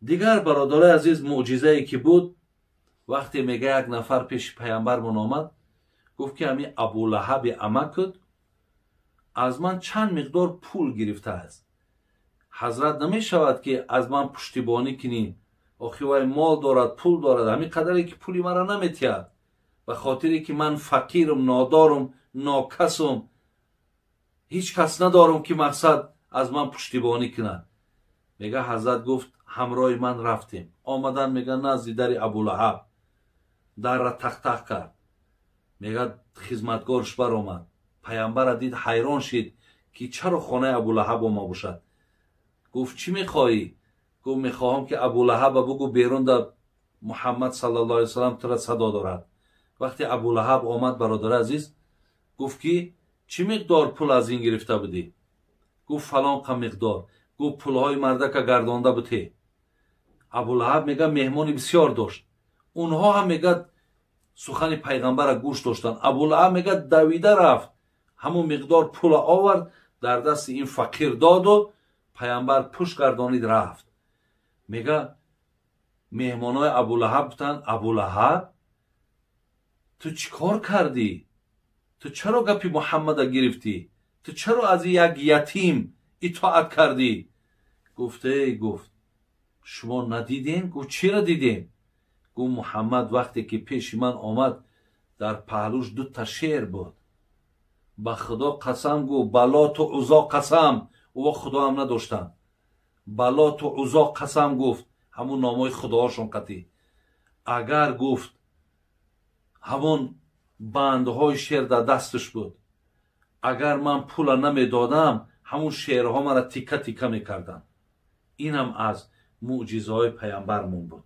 Дигар, бародарои азиз, мӯъҷизае ки буд, вақте мега, як нафар пеши паямбармон омад, гуфт, ки ҳамин Абулаҳаби амакут аз ман чанд миқдор пул гирифтааст. Ҳазрат, намешавад, ки аз ман пуштибонӣ кунӣ? Охи вай мол дорад, пул дорад, ҳамин қадаре ки пули маро наметиҳад, ба хотире ки ман фақирам, нодорум, нокасум, ҳеҷ кас надорам, ки мақсад аз ман пуштибонӣ кунад. Мега, ҳазрат гуфт: «Ҳамроҳи ман рафтем». Омадан, мега, назди дари Абулаҳаб, дарра тақтақ кард. Мега, хизматгорш баромад, паямбара дид, ҳайрон шид, ки чаро хонаи Абулаҳаб ома бошад. Гуфт: «Чӣ мехоҳӣ?» Гуфт: «Мехоҳам, ки Абулаҳаба бугӯ, берун да Муҳаммад саллаллоҳу алайҳи васалам тура садо дорад». Вақте Абулаҳаб омад, бародари азиз, гуфт, ки чӣ миқдор пул аз ин гирифта будӣ? Гуфт: «Фалон қа миқдор». Гуфт: «Пулҳои мардака гардонда буте». Абулаҳаб, мега, меҳмони бисёр дошт, онҳо ҳам, мега, сухани пайғамбара гӯш доштанд. Абулаҳаб, мега, давида рафт, ҳамун миқдор пула овард, дар дасти ин фақир доду пайғамбар пушт гардонид, рафт. Мега, меҳмонҳои Абулаҳаб гуфтанд: «Абулаҳаб, ту чӣ кор кардӣ? Ту чаро гапи Муҳаммада гирифтӣ? Ту чаро аз як ятим итоат кардӣ?» Гуфт: «Эй, — гуфт, — шумо надидем?» Гуфт: «Чиро дидем?» Гуфт: «Муҳаммад вақте ки пеши ман омад, дар паҳлӯш дута шер буд. Ба Худо қасам, — гуфт, — ба Лоту Узо қасам». Ӯ худоам надоштанд. Ба Лоту Узо қасам, гуфт, ҳамун номҳои худоҳошон қатӣ. Агар, гуфт, ҳамон бандҳои шер дар дасташ буд, агар ман пула намедодам, ҳамун шерҳо мара тикка тикка мекарданд. Инам аз мӯъҷизаҳои паямбармон буд.